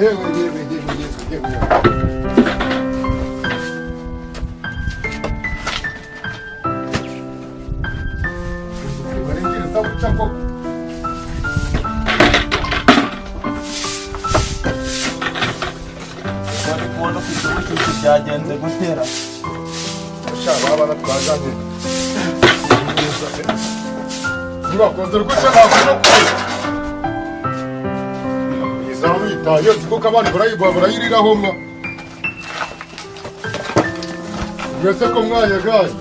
Yewe, yewe, yewe, yewe, yewe! Barengera guca koko. Bari kubona ufite ubushyushyu, byagenze gutera? Sha, baba twajanye ntibakunze rwose, ntabwo no kure izamu yitaye zikuko abandi barayiriraho mwa mwese ko mwayagaye.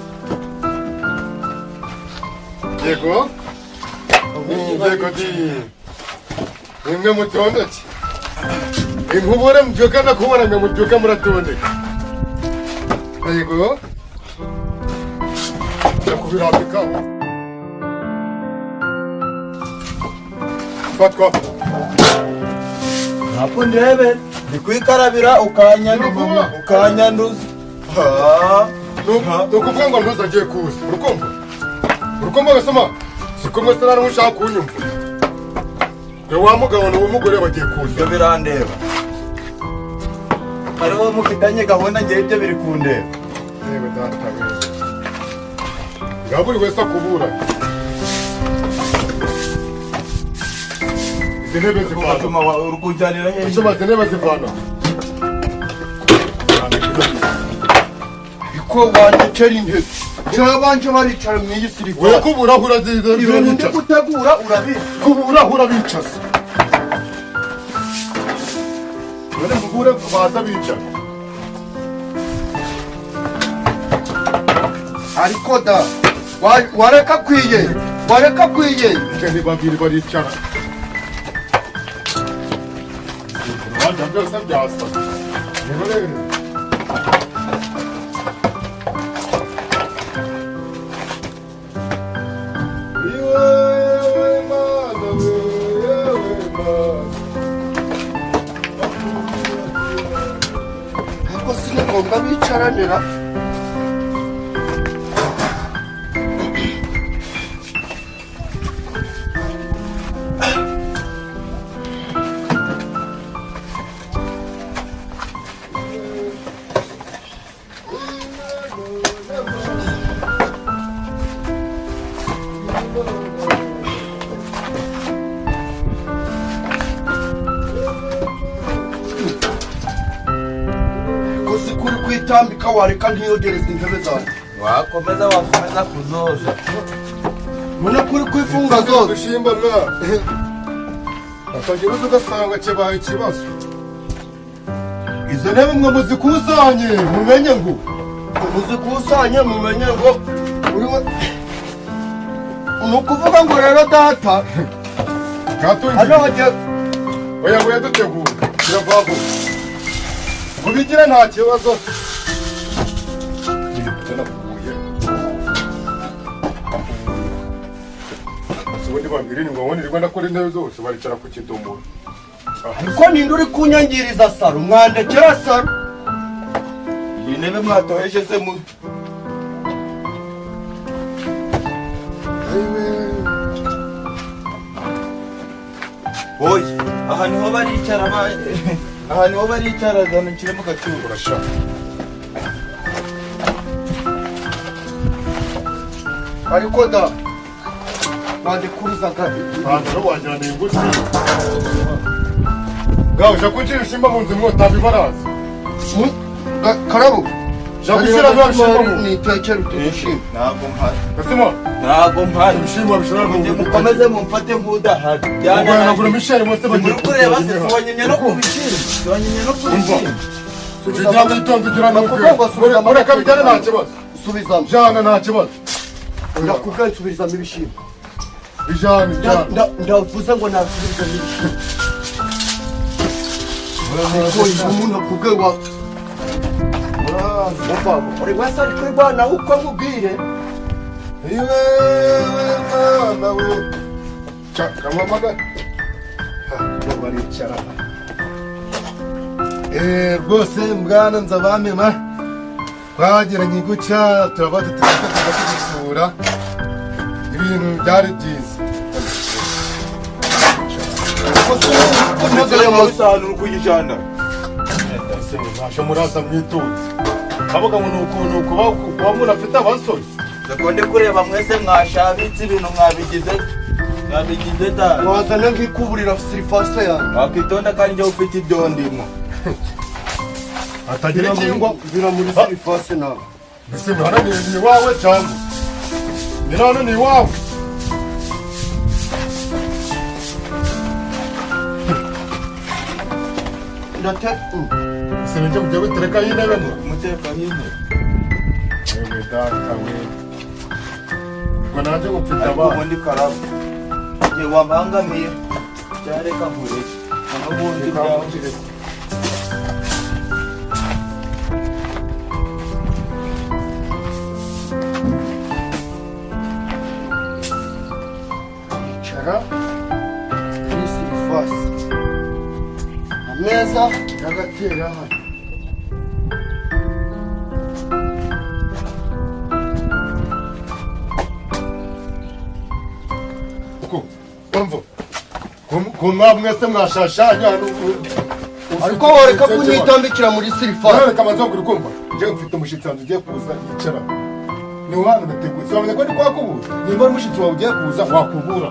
Yego, yego di, nimwe mutondeke inkubure mubyuka, ndakubona mwe mubyuka muratondeka. Yego, jya kubirambikaho fatwa. Ntabwo ndebe ndi kwikarabira ukanyanduza, ukanyanduza. Ah. Ni ukuvuga ngo ntuzagiye kuza, urukumva, urukumva gasoma siko mwese nta n'umwe ushaka kunyumva. Ni wa mugabo ni uw'umugore bagiye kuza. Ibyo birandeba, hariho mufitanye gahunda, ngewe ibyo biri kundeba. Yewe data we, ngaho buri wese akubura izi ntebe zivana. Ugatuma uri kunjyanira hehe? Icyo izi ntebe zivana. Ko wandekera intebe cyabanje baricara mu iyi We sirivani. Kuburahura. Ibintu ndi gutegura urabizi. Kuburahura bicaza none mubure baza bicara. Ariko da, wareka kwiye, wareka kwiye. Ni babiri baricara, urubanza byose byasa. Nirorere. Iwewe Mana we, yewe Mana. Ariko si ni ngombwa bicaranira. Ko si kuri kwitambika, wareka ntiyogereza intebe zanjye. Wakomeza, wakomeza kuzoza. None kuri kwifunga zose. Dushimba mwa akagira uza ugasanga kibaye ikibazo. Izo ntebe mwe muzikusanye, mumenye ngo Muzikusanye, mumenye ngo uriwe. Ni ukuvuga ngo rero data Gatungi. Hano hagiye Oya, oya, dutegura kiravaho mubigire, nta kibazo. Nakubuye ubundi babiri ni ngombwa, nirirwa ndakora intebe zose baricara ku kidomoro. Ariko ninde uri kunyangiriza saro? Mwandekera saro. Iyi ntebe mwatoheje se mu Ayiwe. Oya, aha niho baricara aha niho baricara, zana nshyire mu gaciro. Urashaka. Ariko da, wandekurizaga. Ipantaro wajyana ingufi ngaho uja kuncira ibishimba mu nzu mwotaba ibaraza. Karabo. Ja gushyira bya bishyimbo mu Nitekere utu dushyimbo. Ntabwo mpari. Gasima. Ntabwo mpari. Ibishyimbo bishobora Mujye mukomeze mumfate nk'udahari. Ubwo Michel bose bagiye. Muri kureba se, siwanyimye no ku bishyimbo, siwanyimye no ku bishyimbo. Ujya witonda ugira Nakubwiye ngo subizamo. Mureka bijyane, nta kibazo. Subizamo. Jana, nta kibazo. Ndakubwiye nsubizamo ibishyimbo. Bijyane, bijyane. Ndavuze ngo nasubizamo ibishyimbo. Ariko uyu umuntu akubwiye wa umva, buri wese ari kwirwanaho uko nkubwire. Iwe mwana we, kamamaga baricara. Rwose mbwana Nzabamema, twagiranye gutya turaba tuza kugusura, ibintu byari byiza. Mpagara Amasaha isahani uri kuyijana. Ese mwaje muraza mwitonze, kavuga ngo ni ukuntu kuba umuntu afite abasore. Ndakonde kureba mwese mwashabitse ibintu mwabigize da. Wazana nkikuburira surface yanjye. Wakwitonda kandi njyewe ufite ibyo ndimo. Atagira ikingwa. Bira muri surface nawe. Mbese mwana, ni iwawe cyangwa ni hano ni iwawe? Ndate. Ese nijye mugiye guterekaho intebe mwe? Umutekano hino. Wewe data we, ngo nanjye ngo mfite Ariko abana. Ubundi karabo igihe wambangamiye cyareka nkureke n'ubundi byawe. Icara kuri surface, ameza y'agatera hano. Uko umva ku mwa mwese mwashashanya hano. Ariko wareka kunyitambikira muri surface. Reka manza kuri kumva, njye mfite umushyitsi wanjye ugiye kuza yicara ni hano nateguye. Wamenya ko ndi kwakubura? Nimba ari umushyitsi wawe ugiye kuza, wakubura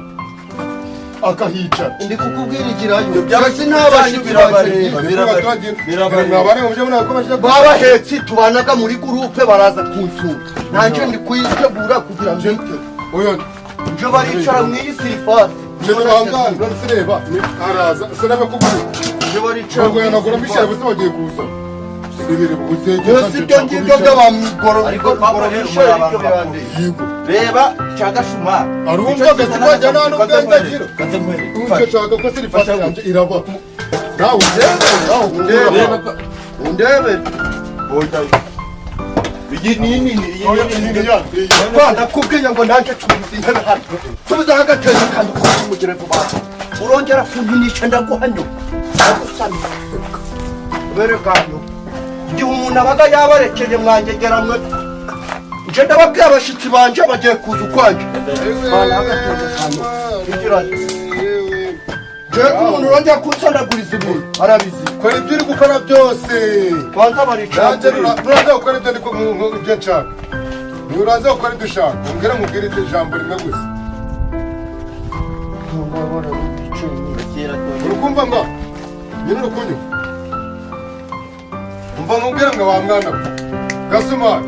akahicara. Ndi kukubwira igirayo. By'abashyitsi Mbese nta bashyitsi banjye. Birabareba. Mwabare mu byo mwakomeje. Babahetsi tubanaga muri groupe baraza kunsura, nanjye ndi kuyitegura kugira ngo mbite. Oya. Nje baricara mu iyi surface. Nje nibangana none se reba araza sinabe kubura. Nje baricara Ngo mu iyi yanagura mishya surface. bose bagiye kuza. Ibiri butegeka. Mbese ibyo ngibyo by'abamigoro Ariko papa rero muri abantu bakuru. Yego. Reba cagashuma. Arumva agasikwa nta n'ubwenge agira. Icyo nshaka ko surface yanjye iraba. Nawe ugende, nawe Undebe. undebe. Undebe. Iyi ni nini, iyi Oya, ni iyi nini. ni ya. Iyi. Kwa ndakubwiye ngo nanjye curuza intebe hano, subizaho agateza kandi ukumugire vuba. Urongera kuntunisha ndaguhanyo, ndagusana berekano igihe umuntu abaga yabarekeye mwangegera mwe. Nje ndababwiye, abashyitsi banje bagiye kuza ukwanje. Bana agateza kano igira je umuntu urongera kunsandaguriza ibintu arabizi. Kora ibyo uri gukora byose. Banza baricara. Nanjye nuraza gukora ibyo ibyo nshaka. Nuraza gukora ibyo ushaka. Umbwire, nkubwire iryo jambo rimwe gusa. Uri kumva mba? Nyine uri kunyumva? Umva nkubwire ngo wa mwana we. Gasumari.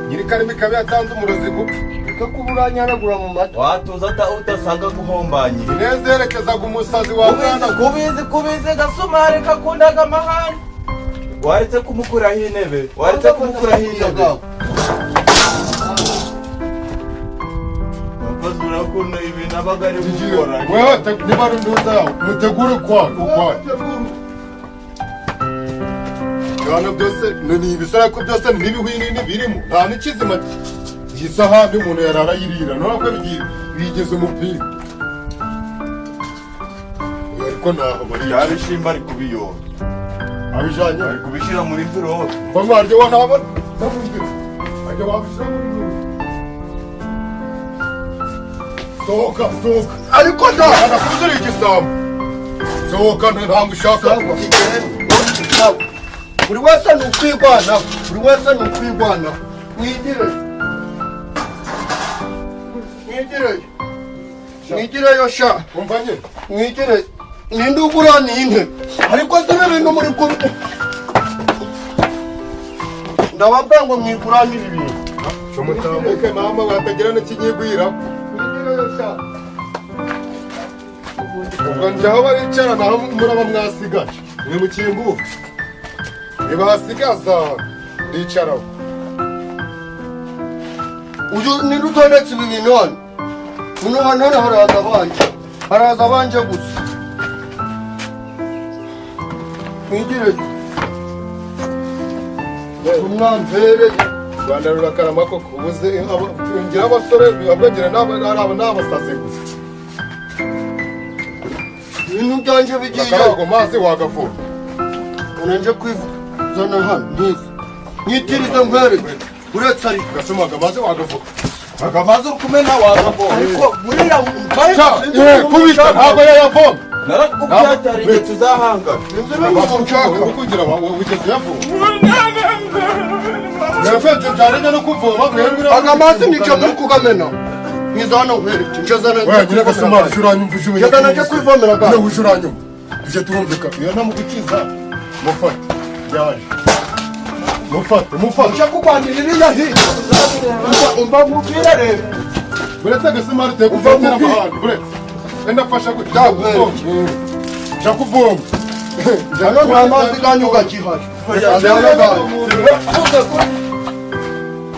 Nyiri karimi kabi yatanze umurozi gupfa. Reka kuba uranyanagura mu matwi. Watuza utasanga guhombanye. Ineza yerekezaga umusazi wa mwana we. Kubizi, kubizi, gasumari kakundaga amahane. Waretse kumukuraho intebe, waretse kumukuraho intebe. Abakozi urakunda ibintu abaga ari gukora. Wewe niba ari ntuza yawe, mutegure ukwayo ukwayo. Ibihano byose ni ibisara ko byose n'ibihwinini birimo, nta n'ikizima. Iyi sahani umuntu yarara ayirira none ko bigize umupira. Oya, ariko ntaho bari. Yabishimba ari kubiyora. Abijanye. Ari kubishyira muri mvirope. Mva mwaryo wa ntabona ndamubwira ajya wabishyira muri ntuza. Sohoka, sohoka. Ariko da. Anakuze uri igisambo, sohoka, ntabwo ushaka. Sawa, sawa. Buri wese ni ukwirwanaho, buri wese ni ukwirwanaho. Mwigireyo, mwigireyo, mwigireyo sha. Umva nyine. Mwigire. Ninde ugura ni intebe? Ariko se ibi bintu muri ku ndababwira ngo mwigurane ibi bintu. Mutambuke mama, watagira n'ikinyigwira. Mwigireyo sha. Ubwo njye aho baricara naho muraba mwasigaje mwe mukinguka ntibasigaza ndicaraho. Uyu ninde utondetse ibi bintu hano? Hano hano haraza abanje, haraza abanje gusa. Mwigireyo umwamvereye. U Rwanda rurakarama koko. Ubuze ngira abasore ahubwo ngira n'abasazi gusa. Ibintu byanje bigiye. Urakaraba ku mazi wagavura. Nje kwizana hano ntizi nyitirize nkwereke uretse ariko. Gasumaga amazi wagavura. Agamaze uri kumena wagavoma. Ariko buriya Kubita ntabwo yayavoma. Narakubwiye atari igihe tuzahangana. Nshaka kugira ugeze uyavoma. Mwebwe byarenya no kuvoma mwebwe. Aga mazi nico muri kugamena. Nkiza hano nkwereke. Njezana Oya nyine gasoma uranyumva uje umenya. Njezana nje kwivomera ga. Nyine uje uranyumva. Tujye turumvika. Iyo ntamugukiza mufate. Yaje. Mufate, mufate. Nje kugwanirira iriya hirya. Umva nkubwire rero. Uretse agasumari uteye kuvatera amahane. Uretse. Enda mfasha gutya. Nja kuvoma. Hano nta mazi ganyu gakihari.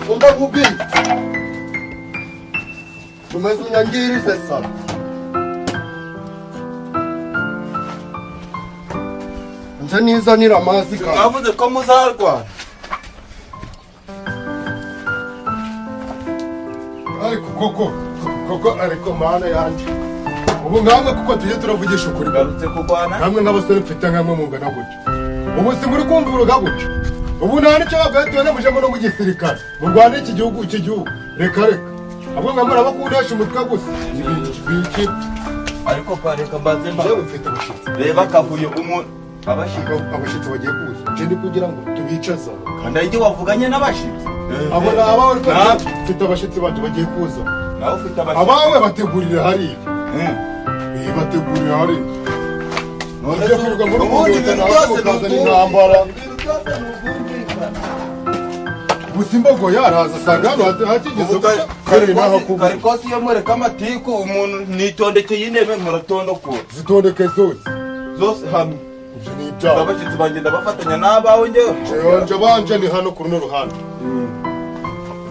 Umva nkubwire. Umeze unyangirize sana. Nze nizanira amazi kandi. Mwavuze ko muzarwana. Ariko koko koko ariko mana yanjye. Ubu nkamwe kuko tujye turavugisha ukuri. Ngarutse kurwana. Nkamwe nk'abasore mfite nkamwe mungana gutya. Ubu si muri kumvuruga gutya. Ubu nta nicyo babwiye tubone mujemo no mu gisirikare. Mu Rwanda iki gihugu iki gihugu. Reka reka. Abo nkamwe urabakundesha umutwe gusa. Ibiki. Ariko pareka mbanze mba. Jewe mfite abashitsi. Reba kavuyo umuntu abashitsi bagiye kuza. Nje ndi kugira ngo tubicaza. Kandi ari wavuganye n'abashitsi. Abo ni abawe ariko mfite abashitsi banje bagiye kuza. Nawe ufite abashitsi. Abawe bategurira hariya. Bategurira hariya. None Ujye kwirirwa muri ubundi ibintu byose ukazana intambara. Gusa imbogo yaraza asanga hano hakigeze Karikosi iyo mureka amatiku umuntu nitondekeye intebe muratondokura. Zitondeke zose. Zose hamwe. Ibyo ni ibyawe. Abashyitsi banjye ndabafatanya n'abawe njyewe. Nje banje ni hano ku runo ruhande.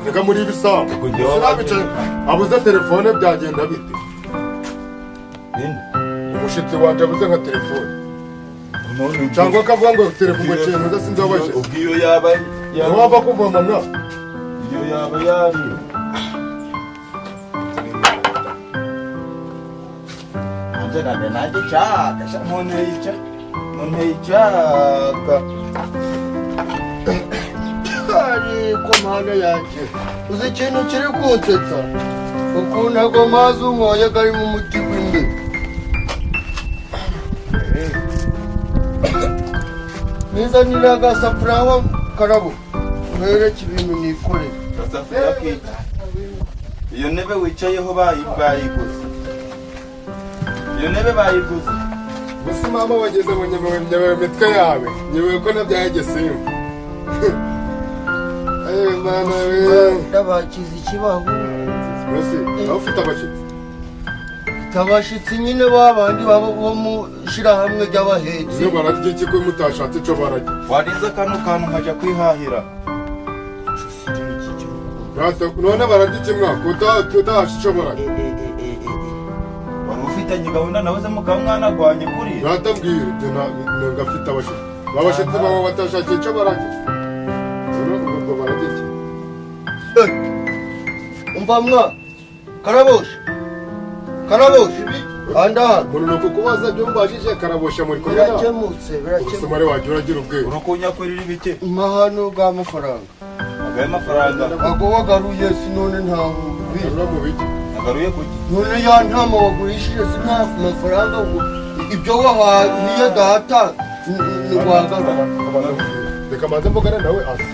Reka muri ibisambo. Sinabicaye abuze telefone byagenda bite? Umushitsi wanje abuze nka telefone. Cyangwa akavuga ngo telefone ngo cyemuza sinzi abashe. Ubwiyo yaba wava kuvoma mwa. Iyo yaba yari. Anje na nanjye cyaka munteye munteye icyaka. Ariko mana yanjye uzi ikintu kiri kunsetsa ukuntu ago mazi unyoye karimo umuti w'imbere. Nizanira agasafuriya karabo mwereke ibintu nikorera. Agasafuriya kiki? Iyo ntebe wicayeho bayiguze. Iyo ntebe bayiguze. Gusa mama wageze mu nyemewe imitwe yawe nyemewe ko nabyaye gisimba. Ayewe mana we. Ndabakiza ikibaho. Mbese nawe ufite abashyitsi? Abashyitsi nyine babandi babo bo mu shirahamwe ry'abahetsi. Iyo bararya iki ko mutashatse ico bararya? Wariza kano kantu nkaja kwihahira. None bararya iki mwaka utahasha ico bararya? Wari ufitanye gahunda nawe se mukamwanagwanye kuri? Natambwira ibyo ngafite abashyitsi. Abashyitsi babo batashakiye ico bararya. Ubwo bararya iki? Umva mwa Karabosha. Karabosha. Anda. Umuntu nuko kubaza ibyo mbajije Karabosha muri kumwe nawe. Birakemutse, birakemutse. Ubusumare wajya uragira ubwenge. Urukunyakurira ibiki? Mahano ga mafaranga. Agaye mafaranga. Ago wagaruye sinone ntaho biza mu biki? Agaruye kuki? None ya ntama wagurishije sinta mafaranga ibyo wahahiye data ntiwagaruye. Reka manze mvugane nawe azi.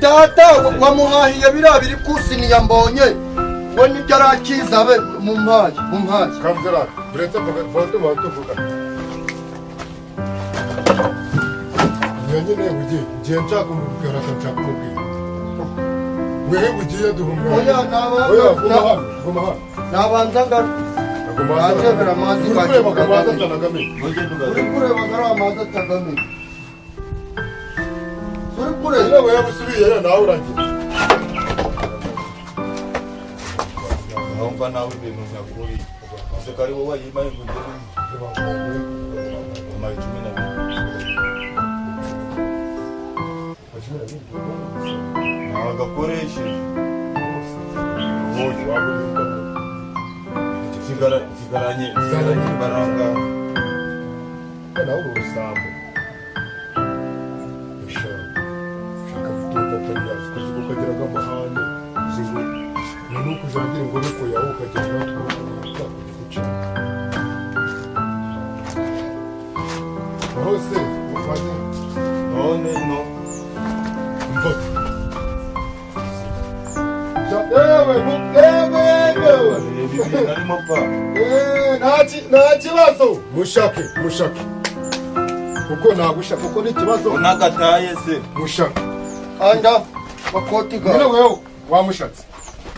Data wamuhahiye biriya biri kusiniya mbonye. We nibyo arakiza be mumpaye mumpaye. Kamzera, buretse mvuga tuvuga. Iyo nyine ugiye ngiye nshaka umubwira nshaka umubwira. Wehe ugiye duhumura. Oya Oya guma hano, guma hano. Nabanza ngaruka. Narebera amazi Uri kureba ku mazi atanagamije. Uri kureba ko ari amazi atagamije. Uri kureba. Yewe usubiye nawe uragira. Numva nawe ibintu nkakuri. Uze ko ari wowe wayimaye ngo ugere mu 12. Nagakoresheje. Sigaranye baranga. Nawe uri urusambo. Shaka gutunga atari yazi kuzi ko kagiraga amahane. Uzi ngo ni uko uzagira ngo nuko yawe ukagira natwe guca. Se umaze None no. Mfose. Yewe, yewe, yewe. Reba ibintu arimo pa. Nta kibazo, mushake, mushake, kuko nagushaka, kuko ni ikibazo. Unagataye se. Mushake. Anda makoti Nyine gawe. wewe wamushatse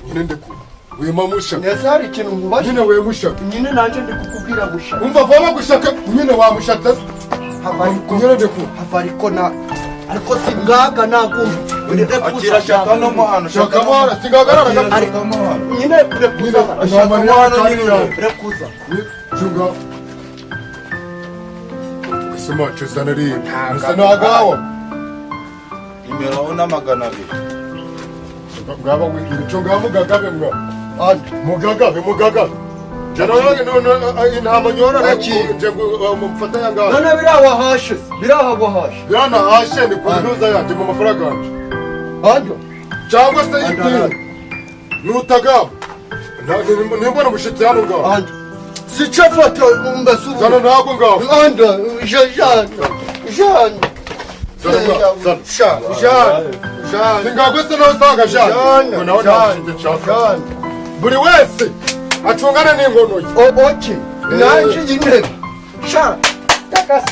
nyine, ndekura wema mushake. Nese hari ikintu nkubaje? Nyine we mushake. Nyine nanje ndi kukubwira mushaka. Umva vuba, gushaka nyine wamushatse. Hava ariko. Nyine ndekura. Hava ariko na ariko singaga nagumva. Akira, shaka no mo hano. Shaka mo hano, singagarara. Akira, shaka mo hano. Nyine rekuza. Shaka mo hano nyine. Rekuza. Chunga. Kusema chuzana ri musa nagawa. Imeraho na 200. Ngaba wicunga mugagabe mwa. Anda. Mugagabe, mugagabe. Jana no no intama nyorora. Aki. Nje mufata yanga. None birahahashe, birahahashe. Yana hashe ni kunuza yanje mu mafaranga yanje. Anda. Cyangwa se idini nutagaba nimbona umushitsi hano ngaho. Anda. Sica foto mbese ubu. Zana ntabwo ngaho. Anda, jana, jana. Zana ngaho, zana. Sha, jana, jana. Singagwe se nawe usanga jana. Jana, Ngo nawe nta jana, mushyitsi nshaka. jana. Buri wese acungane n'inkono ye. Oke, nanje iyi ntebe. Sha,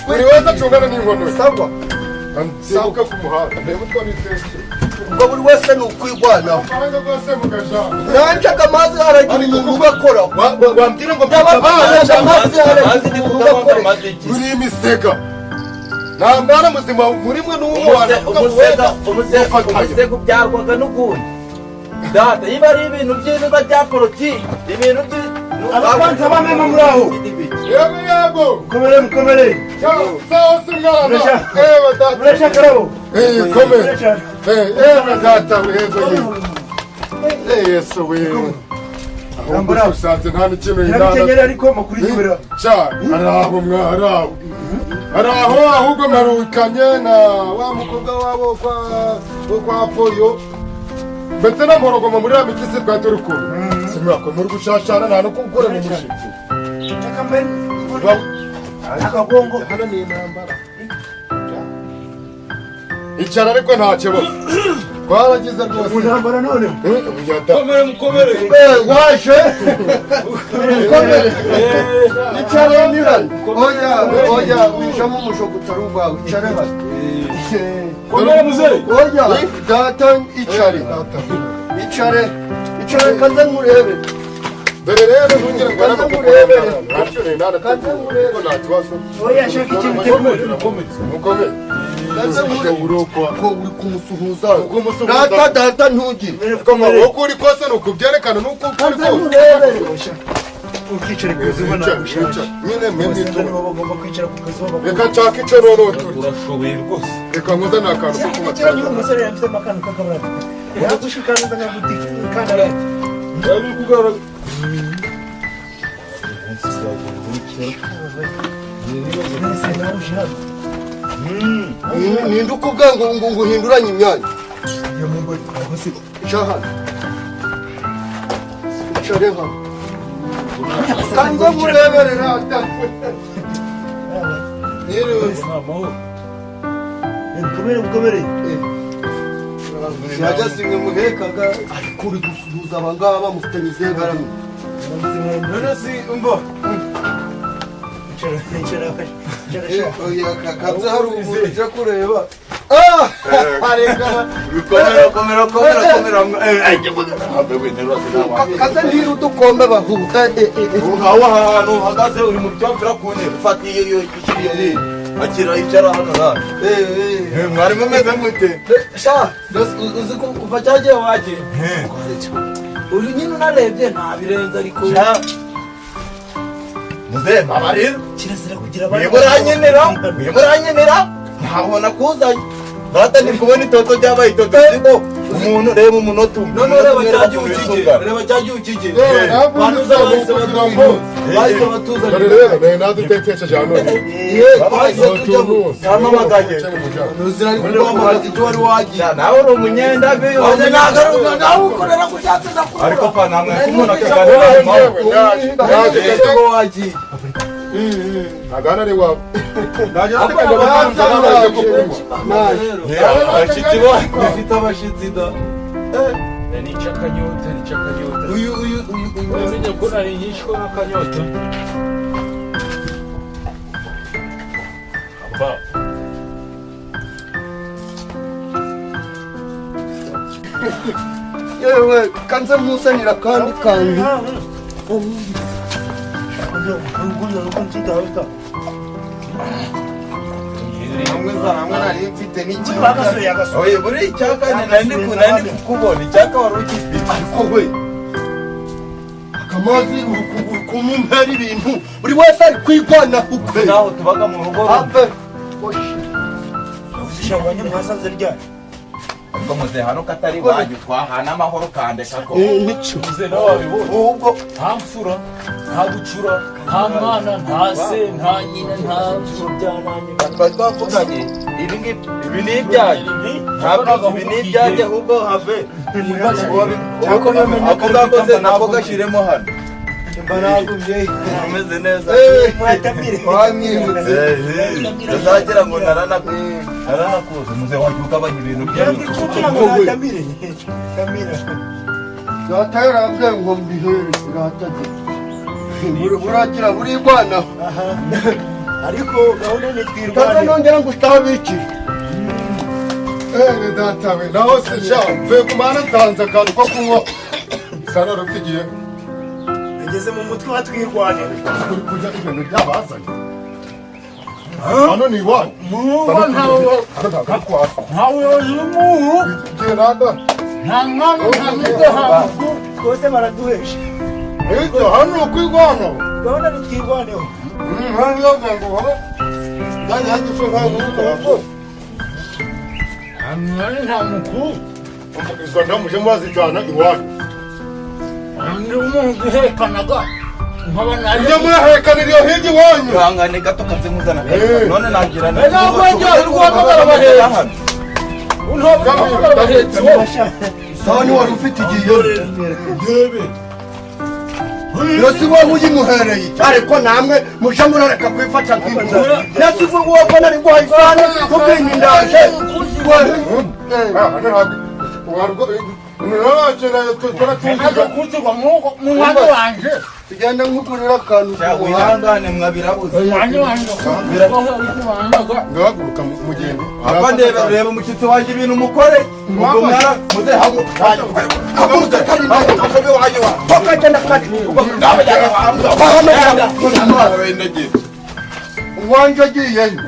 Buri wese acungane n'inkono ye. Sawa. Nsimbuke ku muhanda ndebe utwo niteke. Ubwo buri wese ni ukwirwanaho. Amafaranga rwose mugashaka. Nanje amazi haragira umuntu ugakoraho. Wambwira ngo mfite Ndababwira abana. amazi haragira umuntu ugakoraho. Amazi iki? Muri imisega nta mwana muzima muri mwe n'umwe wanavuga ngo Umusega, wenda umusega. mufatanya. Umusega ubyarwaga n'ukundi data, niba ari ibintu by'ibiba bya politiki, ibintu by Abapanzi bamwe muri aho. Yego, yego. Mukomere, mukomere. Sawa se mwana. Ewe data. Murashaka rabo. Eh, komere. Murashaka. Eh, ewe data, wego ye. Eh, Yesu we, ahubwo Ambara. usanze nta n'ikintu. Nabikenyera ariko makuru y'ibura. Cyane araho mwa, araho, araho, ahubwo mparukanye na wa mukobwa wabo kwa wo kwa Poyo, ndetse na Mporogoma muri ya mitsi twari turi kumwe. Si mwako muri gushashana, nta no gukorera umushyitsi. Reka mbere. Akagongo. Hano ni intambara. Icara, ariko nta kibazo twaragize rwose. Mu ntambara none. Eh, oya da. Mukomere, mukomere. Waje. Mukomere. Icare nihari. Oya, oya, wijamo umushogo utari uwawe. Icare hano. Komere muzehe. Oya, data, icare. Icare. Icare kaze nkurebe. Dore rero ntugire ngo Kaze nkurebere. Ntacyo narateguye, kuko nta kibazo. Oya, shaka ikintu utegura. Mukomere. Kaze nkurebe. Urokwa. Ko uri kumusuhuza. Kumusuhuza. Data, data, ntugire. Uko uri kose ni ukubyerekana nuko uri Kaze kose. nkurebere. Ukicara ku kazuba Wicara, ntabwo ushaje. wicara. Nyine mwe Abasenga mwitura. nibo bagomba kwicara ku kazuba. Reka nshake icyo rero turya. Urashoboye rwose. Reka nkuzane akantu ko kuba. Kera nyine umusore yafitemo akantu k'akabarata. Yagushikana nkagutika kandi arati. Ari kugaragara. Nese nawe uje hano. Ninde ukubwira ngo uhinduranye imyanya? Iyo mu mboni aho se. Icara hano. Icare hano. Kaze nkurebere data. Niriwe. Mukomere, mukomere. Sinajya simwe muhekaga, ariko uri gusuhuza aba ngaba mufitanye izihe ngaramwe? None si umva. Icara, icara, icara. Kabza hari umuntu uje kureba. Reka. Komera, komera, komera, komera. Kaze ntiri udukombe bahuta. Aho hantu uhagaze uri mu byomvira ku ntebe. Fata iyo, iyo ishyira iyo. Akira, icara hano na. Mwari mumeze mute? Sha, uzi ko kuva cyagiye wagiye uri nyine unarebye nta birenze ariko. Muzehe mbabarira. Kirazira kugira abana. Mwe muranyenera, mwe muranyenera, ntabona kuzanye. Data, ndi kubona itoto ryabaye itoto, siko umuntu reba umunota umwe. None reba cyagiye ukigera, reba cyagiye ukigera. Yewe, ntabwo Bantu uzi bahise kugira ngo bahise batuzanira. Dore rero nawe nadutekesheje hano. Bahise tujya Yampamagaye. Ntuzira ariko guhamagaza icyo wari wagiye. Nawe uri umunyenda bi. Wanjye ntabwo ari umwana, nawe ukorera ku cyatsi ndakubura. Ariko pa namwe kumubona Yewe, kaganira. yewe, ndaje, ndaje. Ntabwo wagiye. Ntabwo hano ari iwawe. Nagera ndikajya baranzana ko kunywa. Abashyitsi bo dufite abashyitsi da. Nica akanyota, nica akanyota. Uyu uyu uyu uyu. Uramenye ko nari nyishwe n'akanyota. Aba. Yewe kanze muzanira kandi kantu. Hamwe za hamwe nari mfite n'icyaka. Oye, buri icyaka nari kukubona icyaka wari ugifite. Ariko we akamazi uri kumumpera ibintu buri wese ari kwigwana ukwe. Naho tubaga mu rugo. Ave. Uzishabanye mwasanze ryari? Ubwo muze hano katari wanyu twahana amahoro kandeka ko. Nico. Muze nawe wabibonye. Ubwo Nta mfura, nta bucura, nta mwana, nta se, nta nyina, nta twari twavuganye ibi ngibi ibi ni ibyanyu. Ntabwo ibi ni ibyanjye ahubwo have. Ako ngako se nako gashyiremo hano. Umeze neza. Wanyibutse. Tuzagira ngo naranakuze muze wajya ugabanya ibintu byawe. Data yarambwiye ngo mbihere ratagira. Buragira burigwana. Ariko gahunda ni Kaza twirwane. nongera ngo utabikire. Ene data we, naho se sha, mvuye ku mana nsanze akantu ko kunywa. Sana rufite igihe. Ageze mu mutwe wa twirwane. Uri kurya ibintu byabazanye. Hano ni iwanyu. Hano ntabwo ari kwa so. Nta buyobozi bw'umuntu, Igihe nanda. nta mwana, nta n'igahabu. Rwose baraduhesha. Hirya hano ni ukwigwana. Gahunda ni twirwaneho. Hano niyo ngo habe. Ndajya hagishwe nkaho ngo Nta mwana, nta mukuru. Izo nda muje murazijyana iwanyu. Ndi umuntu uhekanaga. Nkaba naje. Mujye murahekanira iyo hirya iwanyu. Ihangane gato kanze nkuzana. None nagira na. Ntabwo wajya guhamagara abahetsi. Ntabwo guhamagara abahetsi wowe. Sani wari ufite igihe. Ndebe. Yose wowe uyimuhereye ariko namwe muje murareka kwifata nk'ingurube. Yose wowe ko nari guhaye isahani kubwinyi ndaje. Hano ntabwo Ntabwo kuzirwa mu mwanya wanjye. Tugenda nkugurira akantu ku muhanda. Wihangane mwabirabuze. Umwanya wanjye. Ngahaguruka mugende. Apa ndeba reba umushyitsi wanjye ibintu mukore. Ubwo mwara muze haguruka. Haguruka kari nawe. Tukagenda kari. Uwanjye agiyeyo.